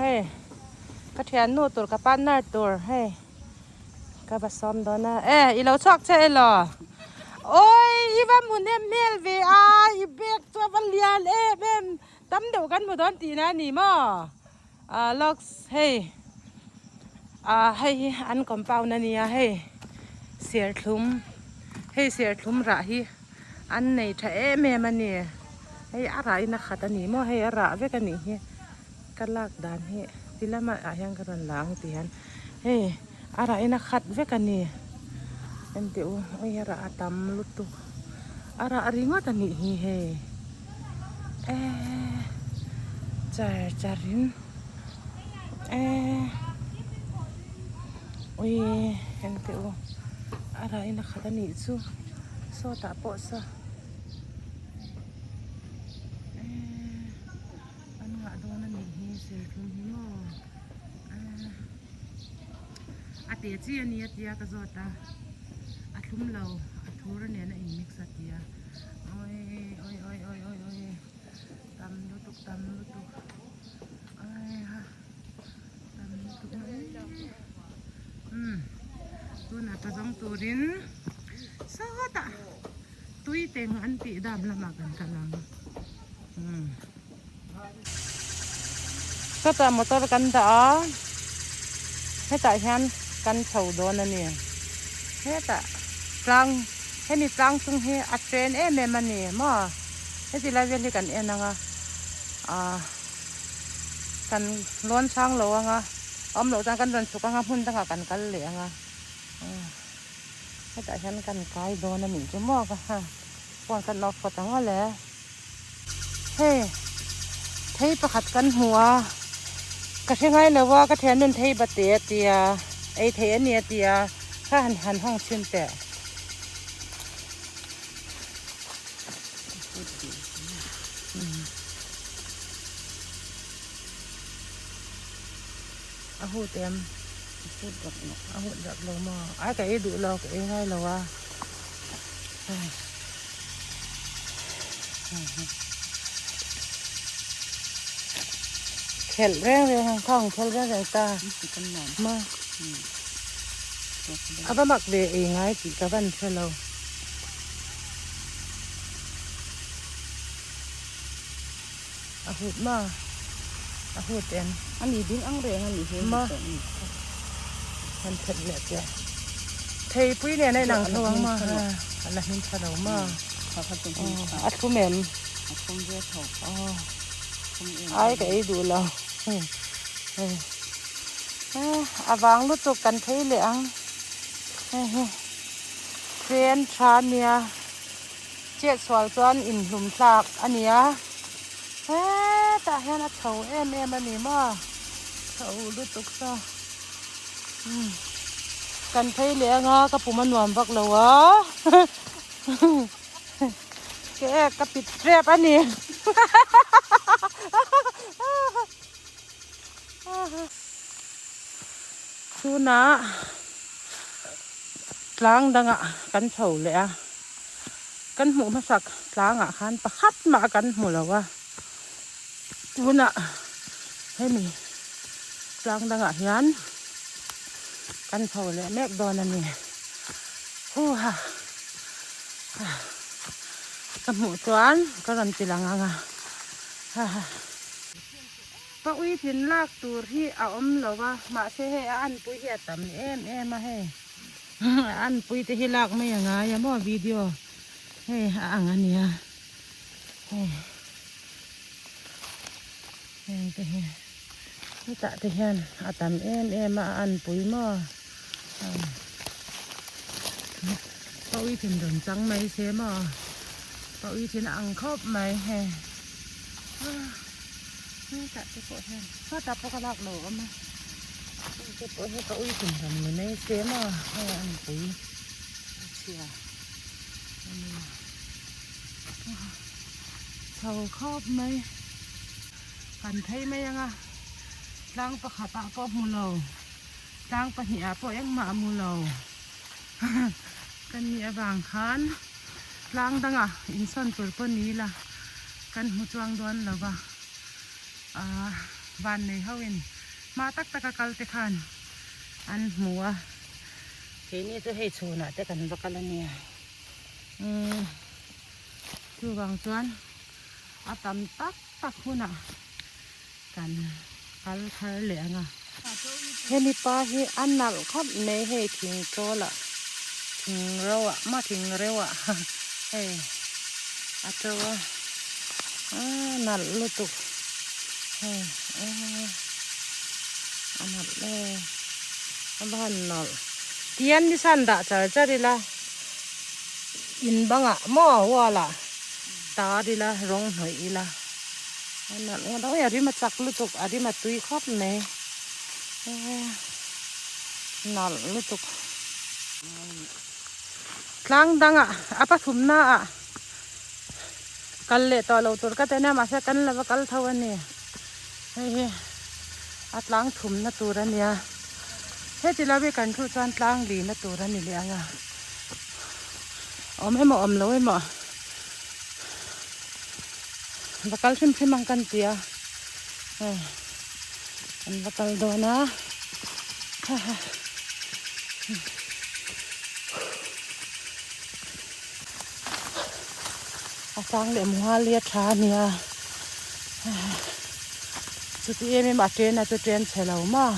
Hei ka thiannu tur ka partner tur hei ka va sawm dawn a e i lo chhuak che elaw awi i va hmu hnem hmel ve a i bag chu a va lian em em tam deuh kan hmu dawn tihna a ni maw ah locks hei ah hei hi an compound a nia hei serthlum hei serthlum rah hi an nei tha em em a ni hei a rah in a khat a ni maw hei a rah vek a nih hi ka lak dan hi ti lamah ah hian ka rawn la ang ti hian hei a rah in a khat vek a ni enteh u hei a rah a tam lutuk a rah ringawt a nih hi hei eee char char in eee ui enteh u a rah in a khat a nih chu sawtah pawh saw eee an ngah dawn a nih hi serthlum hi maw eee a te chi a ni a tia ka zawt a a thlum lo a thur nen a in mix a tia awi awi awi awi awi awi tam lutuk tam lutuk awi ha tam lutuk mai umm tunah ka zawng turin sawtah tui teng an tih dam lamah kan kal ang umm. Sawtah motor kan dah a, hetah hian kan chho dawn a ni. Hetah tlang hemi tlang chung hi a chen em em a ni maw heti lai vel hi kan en ang a ah kan lawn chang lo ang a awm loh chuan kan rawn chhuk ang a hmun dangah kan kal leh ang a hetah hian kan kai dawn a nih chu maw ka ha phone kan off phawt ang awle. Hei thei pakhat kan hmu a ka hre ngai lo a ka thianun thei bate a tia ei theih a ni a tia kha han han hawng chhin teh. A hut em a hut rak lo maw ai ka ei duh lo ka ei ngai lo a. Khelh reng reng ang kha ang khelh reng reng ta ma a va mak ve ei ngai tih ka van hre lo a hut ma a hut em a ni ding ang reng a ni he ma han phelh leh chiah theipui nen a inang tho ang ma a la hmin tha lo ma a thlum em a thlum ve tho ai ka ei duh lo a vang lutuk kan thei leh ang hei hi train tha ania. Chet sual chuan inhlum thlak a ni a, hetah hian a chho em em a ni maw, chho lutuk saw umm kan phei leh anga ka pum a nuam vak lo a ke ka pit tep a ni chhunah tlang dangah kan chho leh a. Kan hmuh hmasak tlangah khan pakhat mah kan hmu lo a, tunah hemi tlang dangah hian kan chho leh mek dawn a ni. Huha ka hmuh chuan ka rawn ti lang ang a haha. Pa uitin lak tur hi a awm lo a, mahse hei a anpui hi a tam em em a hei. A anpui te hi lak mai a ngai a maw video hei a ang a nia hei heng te hi hetah te hian a tam em em a a anpui maw pawi thin rawn chang mai se maw pawi thin a ang khawp mai hei hetah te pawh hian sawtah pawh ka lak lo a awm a. Heng te pawh hi ka ui tum ram ni mai se maw hei a nupui a chhia a ni chho khawp mai kan phei mai anga tlang pakhat ah pawh hmu lo tlang pahnih ah pawh engmah a hmu lo ka nih avang khan tlang dangah insawn tur pawh ni ila kan hmu chuang dawn lo va ah. Vannei ho in hma tak taka kal te khan an hmu a. Keini chu hei chhunah te kan va kal a nia. Umm chuvang chuan a tam tak tak hunah kan kal thar leh ang a. Hemi pa hi a nalh khawp mai hei thing chawl ah thing ro ah maw thing reu ah hei a to a aaa nalh lutuk hei aaa a nalh e a va han nalh tian ni san dah char char ila in bangah maw wall ah tar ila rawng hnawih ila. A nalh ngawt a, a rim a chak lutuk a rim a tui khawp mai nalh lutuk tlang dangah a pathumna ah kal leh tawh lo tur ka ti ania mahse kan la va kal tho a ni hei hi a tlang thumna tur a nia heti lo hi kan thu chuan tlang lihna tur a ni leh ang a awm emaw awm lo emaw. Va kal hrim hrim ang kan ti a hei an va kal dawn a a sang leh mual hi a tha a nia chuti em em a chen a chu chen chhe lo maw.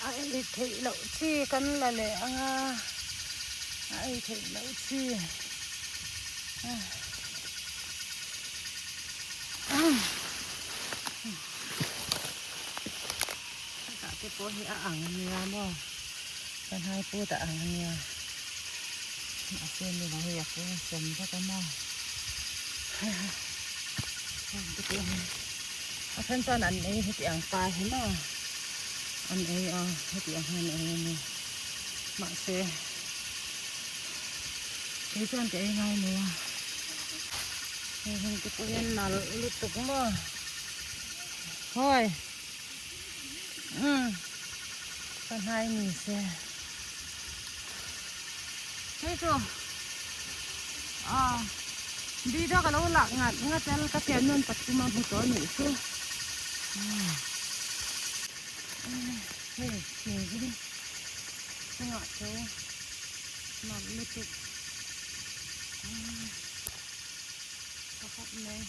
A ei theih loh chi kan la leh ang a a ei theih loh chi hetah te pawh hi a ang a nia maw kan hai put a ang a nia mahse ni lo hei a kung sawm vek a maw heng te pawh hi a then chuan an ei heti ang pa hi maw. An ei a heti ang hian an ei a ni mahse kei chuan ka ei ngai lo a hei heng te pawh hian nalh lutuk maw hawi umm ka hnai ni se hei chu ah video ka lo lak ngat ngat a ka thiannu'n pathum a hmu tawh a nih chu. Hei thing hi chungah chu nuam lutuk tha khawp mai.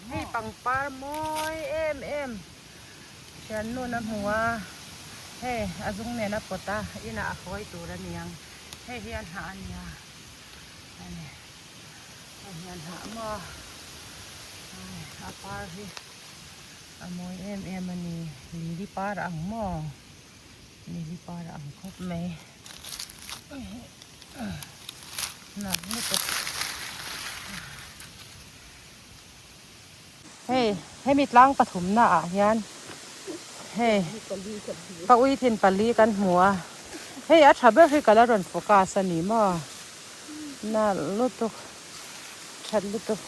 Hei pangpar mawi em em thiannun a hmu a hei a zung nen a pawt a inah a hawi tur a ni ang hei hi a hnah a nia. Ani a hian hah maw a par hi a mawi em em a ni lili par ang maw lili par ang khawp mai nalh lutuk hei hemi tlang pathumna ah hian hei pa ui thin pali kan hmu a hei a tha ber hi ka la rawn focus a ni maw nalh lutuk that lutuk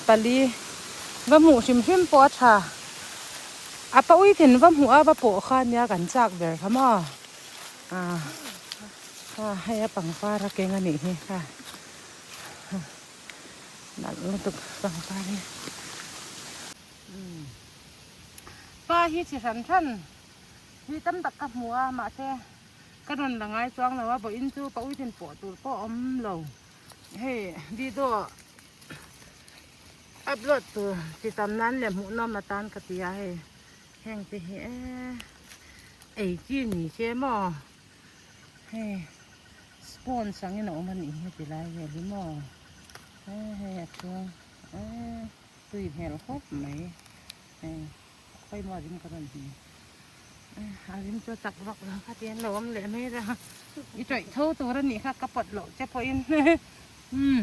pali va hmuh hrim hrim pawh a tha a pa ui thin va hmuh a va pawh kha ania kan chak ber kha maw ah hei a pangpar a keng a nih hi kha. Nalh lutuk pangpar hi. Pa hi chi hran hran hi tam tak ka hmu a mahse ka rawn la ngai chuang lo a vawiin chu pa uitin pawh tur pawh a awm lo hei video upload tur chi tam nan leh hmuhnawm atan ka ti a hei heng te hi eee ei chi ni se maw. Hei sponge angin a awm a nih hi ti lai vel hi maw hei a chhung eee tui hmel khawp mai hei khawimaw a rim ka rawn hmu a rim chu a chak vak lo kha ti an lo awm leh mai a i tawih tho tur a nih kha ka pawt loh che pawhin umm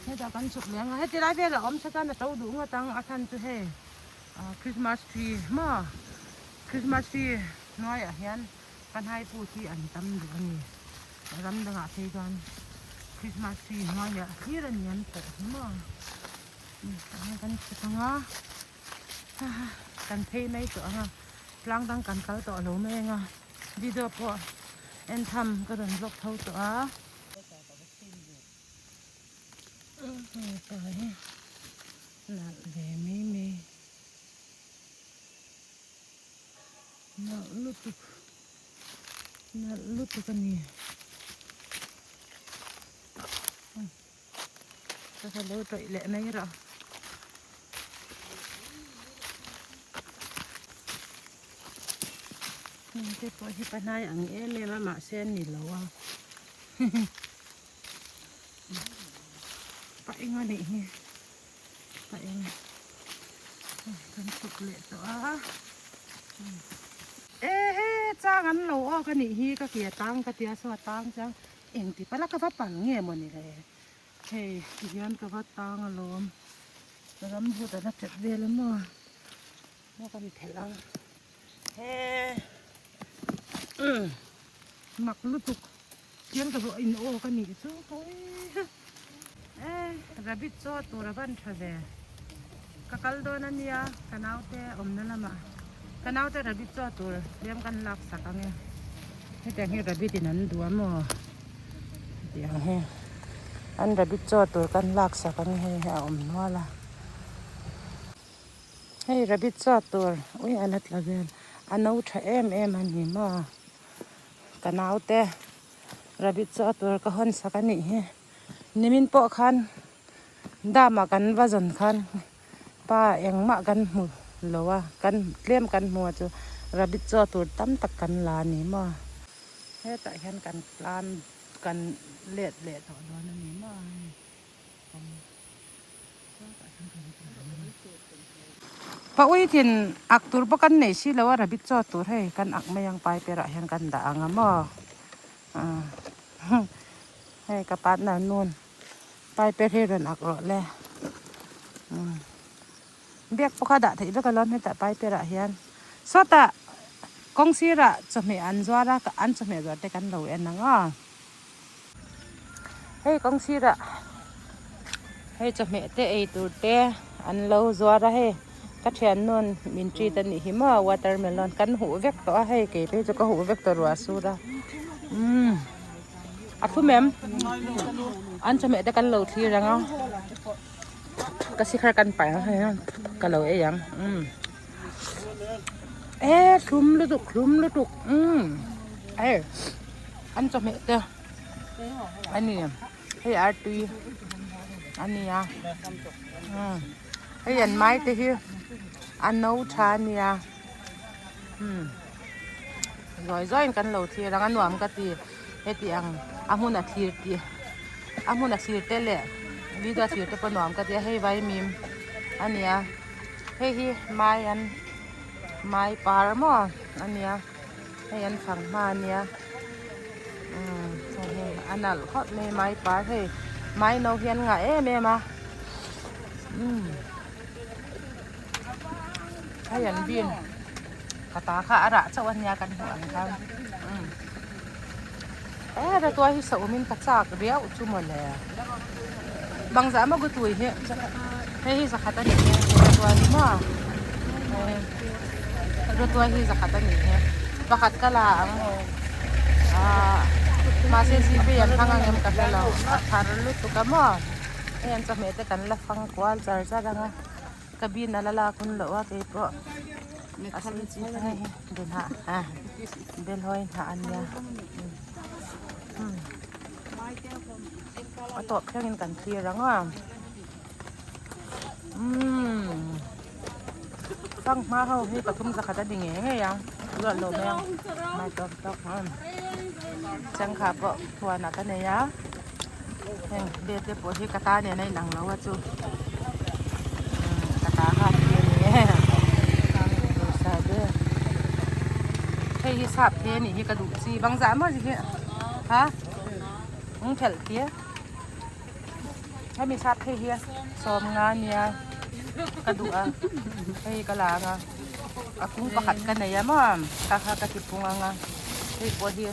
hetah kan chhuk leh ang a heti lai vel a awm sa chuan a to duh ngawt ang a chhan chu hei christmas tree maw christmas tree hnuaiah hian. Panhai put hi an tam duh a ni. Ram dangah phei chuan Christmas tree hnuaiah thlir a ni an pawh hi maw. Tah kan chhuk ang a, kan phei mai tawh ang a, tlang dang kan kal tawh lo mai ang a. Video pawh en tham ka rawn vlog tho tawh a. Hei pa hi nalh ve mai mai. Nalh lutuk nalh lutuk a ni. Ka kha lo tawih leh mai rawh. Heng te pawh hi pahnai ang em em a mahse an ni lo a. Pa eng a nih hi. Pa eng. Kan chhuk leh tawh a. E he chang an lo awk a nih hi ka ke tang ka tia saw a tang chiang. Engti pala ka va pal nge maw ni le? Hei ti hian ka va tang alawm. Ram but a la chet vel a maw? Maw ka ni thelh ang. He umm mak lutuk hian ka va in awk a nih chu hawi ha. E rabbit chaw tur a van tha ve. Ka kal dawn a nia ka naute awmna lamah ka naute rabbit chaw tur tlem kan lak sak ang e. Hetiang hi rabbit in an duh a maw hetiang hi an rabbit chaw tur kan lak sak ang e hei hi a awm nual a. Hei rabbit chaw tur ui a la tla vel a no tha em em a ni maw ka naute rabbit chaw tur ka hawn sak a nih hi nimin pawh khan. Dama kan va zawn khan pa engmah kan hmu lo a, kan tlem kan hmu a chu rabbit chaw tur tam tak kan la a ni maw. Hetah hian kan tlan kan let leh tawh dawn a ni maw hei kawng sawtah hian kan tlan a ni. Pa uitin ak tur pawh kan nei si lo a rabbit chaw tur hei kan ak mai ang piper ah hian kan dah ang a maw hei ka partner nun. Pipe hi rawn ak rawh le. Umm. Bag pawh kha dah theih vek alawm hetah pipe ah hian. Sawtah kawng sirah chawhmeh an zuar a, an chawhmeh zuar te kan lo en ang aw. Hei kawng sirah hei chawhmeh te ei tur te an lo zuar a hei ka thiannu'n min treat a nih hi maw watermelon kan huh vek tawh a hei kei phei chu ka huh vek tawh ruah sur a. Umm. A thlum em? An chawhmeh te kan lo thlir ang a. Ka sikhar kan pai ang hei a ka lo ei ang. Umm. E thlum lutuk thlum lutuk. Umm. Hei an chawhmeh te a ni hei artui a ni a. Umm. Hei an mai te hi a no tha a nia. Umm. Zawi zawiin kan lo thlir ang a nuam ka ti heti ang a hmun a thlir tih a hmun a thlir te leh video a thlir te pawh nuam ka ti a hei vaimim a nia hei hi mai an mai par maw a nia hei an fanghma a nia umm hei hi a nalh khawp mai mai par hei mai no hi an ngah em em a umm. Hei an bin ka ta kha a rah chauh a nia kan hmuh ang khan umm e ratua hi sa awmin ka chak riau chu mawle bangzah maw gutui hi hei hi zakhat a nih hi ratua hi maw ratua hi zakhat a nih hi pakhat ka la ang ah mahse zipei an hmang ang em ka hre lo a thar lutuk a maw. Hei an chawhmeh te kan la fang kual char char ang a cabin a la lak hun loh a keipawh a sei chi kha hei hi bel ah ah belhawi hnah a nia umm a tawp thlengin kan thlir ang a umm fanghma ho hi pathum zakhat a ni ngei ngei ang ruat lo mai ang mai tawk tawk changkha pawh huanah ka nei a. Heng bag te pawh hi ka ta nen a inang lo a chu ka ta kha a ni e hei hi sap the anih hi ka duh chi bang zah maw hi ha ung thelh tia hemi sap the hi sawm nga ania ka duh a hei ka la ang a a kung pakhat ka nei a maw kha kha ka ti pung ang a hei pawh hi.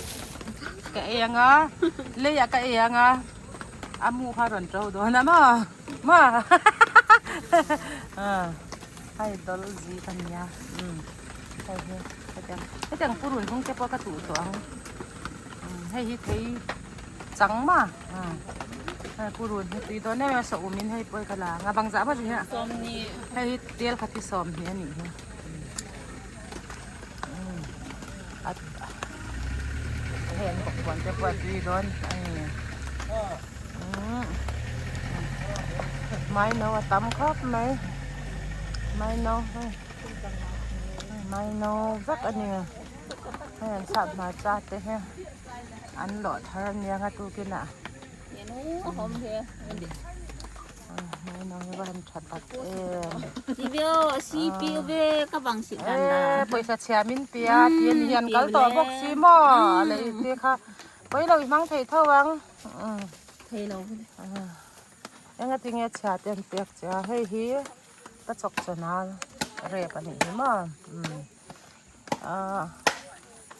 Ka ei ang a, leiah ka ei ang a, a mu kha rawn to dawn a maw maw hei dawl zi ka nia umm. Hei hi hetiang hetiang purun hung te pawh ka tuh tawh ang hei hi thei chang ma hei purun hi tui dawn em em a sawh um in hei pawh hi ka la ang a bang zah vak hi a hei hi tel khat hi 20 a nih hi hei an bawkbawn te pawh a tui dawn a ni mai no a tam khawp mai mai no hei mai no vek a ni hei an sap hmarcha te hi an lawh thar a nia nga tukinah. Pawisa chhia min pe a ti a ni hian kal tawh bawk si maw a lei te kha pawi lo i hmang thei tho ang enga tinge chhia te an pek che a hei hi ka chawk chana rep a nih hi maw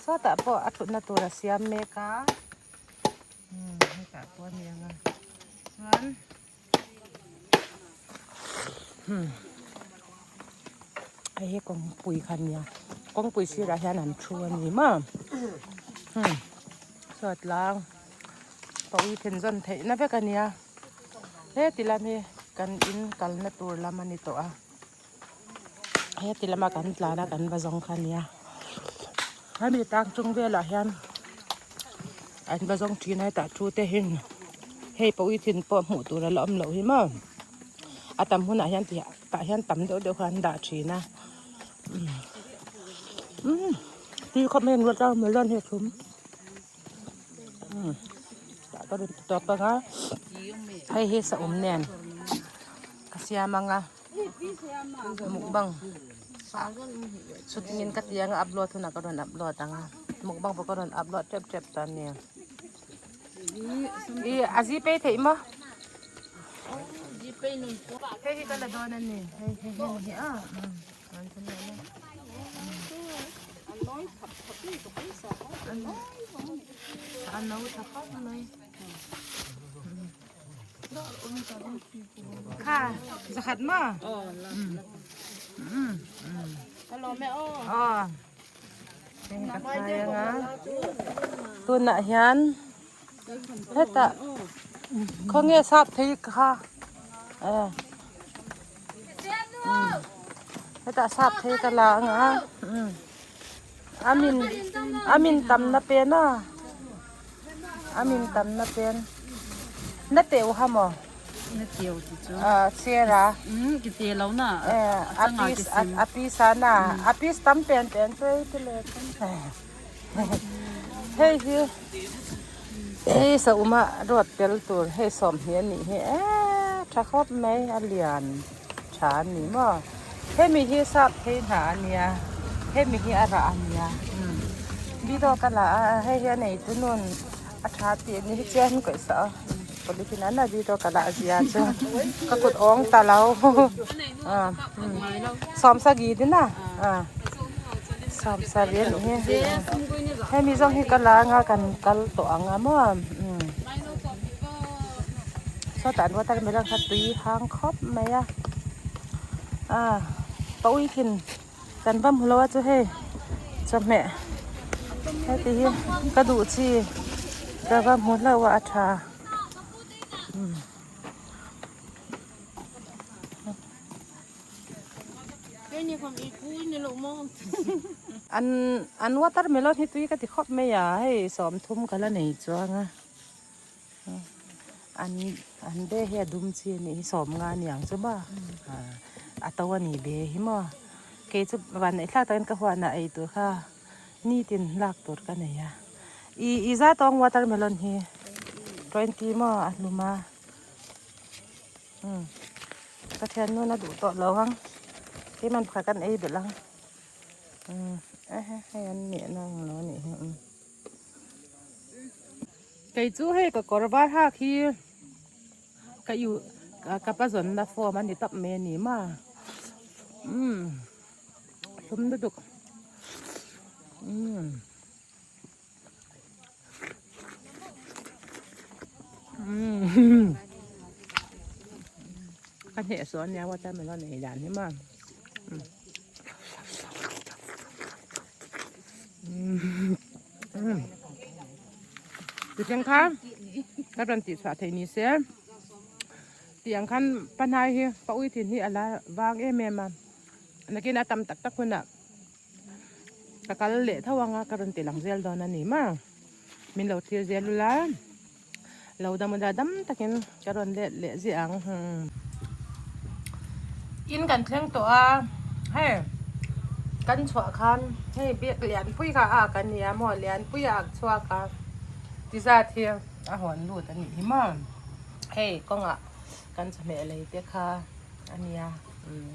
sawtah pawh a thutna tur a siam mek a. Hetah pawh a ni ang a chuan hei hi kawngpui kha a nia kawngpui sirah hian an thu a ni maw saw tlang pawh i then zawn theih na vek a nia heti lam hi kan in kalna tur lam a ni tawh a heti lama kan tlan a kan va zawng kha a nia hemi tlang chung velah hian an va zawng thin a hetah thu te hin hei pawh i thin pawh hmuh tur a la awm loh hi maw a tam hunah hian tih tah hian tam deuh deuh kha an dah thin a umm tui khawp mai an ruat a melon hi a thlum umm tah ka rawn ti tawp ang a hei hi saum nen ka siam ang a. Mukbang shooting in ka ti anga upload hunah ka rawn upload ang a mukbang pawh ka rawn upload tep tep chuan nia ih a zipay theih maw hei hi ka la dawn a ni hei hei hei hi a a no tha khawp mai. Kha zakhat ma tunah hian hetah khawnge sap thei kha hetah sap thei ka la ang a a min tamna pen a. A min tam na pen na teu ha maw na teu ti chu a chair a ki te lo na a piece a piece a na a piece tam pen pen chu ei ti le hei hi hei sauma ruat tel tur hei 20 a nih hi eee tha khawp mai a lian tha a ni maw hemi hi sap phei hna a nia hemi hi a rah a nia video ka la a hei hi a nei tu nun a tha tih a ni hi chian kaih sah a polythene an a video ka la a zia chu ka kut awng ta lo sawmsagi din a sawmsagi a nih hi hemi zawng hi ka la anga kan kal tawh ang a maw. Sawtah an watermelon kha tui hang khawp mai a ah pawi thin kan va hmu lo a chu hei chawhmeh heti hi ka duh chi ka va hmu hlauh a a tha umm. An an watermelon hi tui ka ti khawp mai a hei 30 ka la nei chuang a. An an be hi a dum chi a nih hi 50 a niang chu maw a to a ni ve hi maw kei chu van eih thlak takin ka huan ah ei tur kha nitin lak tur ka nei a ih ih zat awng watermelon hi 20 maw a hlum a umm ka thiannu in a duh tawh lo ang keimah pakhat kan ei belh ang umm hei an nih na ang lo a nih hi umm. Kei chu hei ka kawr var hak hi ka u ka pa zawnna form a ni tawp mai a ni maw umm hlum lutuk umm umm ka hnehsawh ania watermelon ei dan hi maw. Chu thleng kha ka rawn tih chhuah theih ni se tih ang khan panhai hi pa ui thin hi a la vang em em a nakin a tam tak tak hunah ka kal leh tho anga ka rawn ti lang zel dawn a ni maw min lo thlir zel ula lo dam ula dam takin ka rawn let leh ziah ang in kan thleng tawh a hei kan chhuah khan hei bag lianpui kha a ak a nia maw lianpui a ak chhuak a ti zat hi a hawn lut a nih hi maw hei kawngah kan chawhmeh lei te kha a nia umm.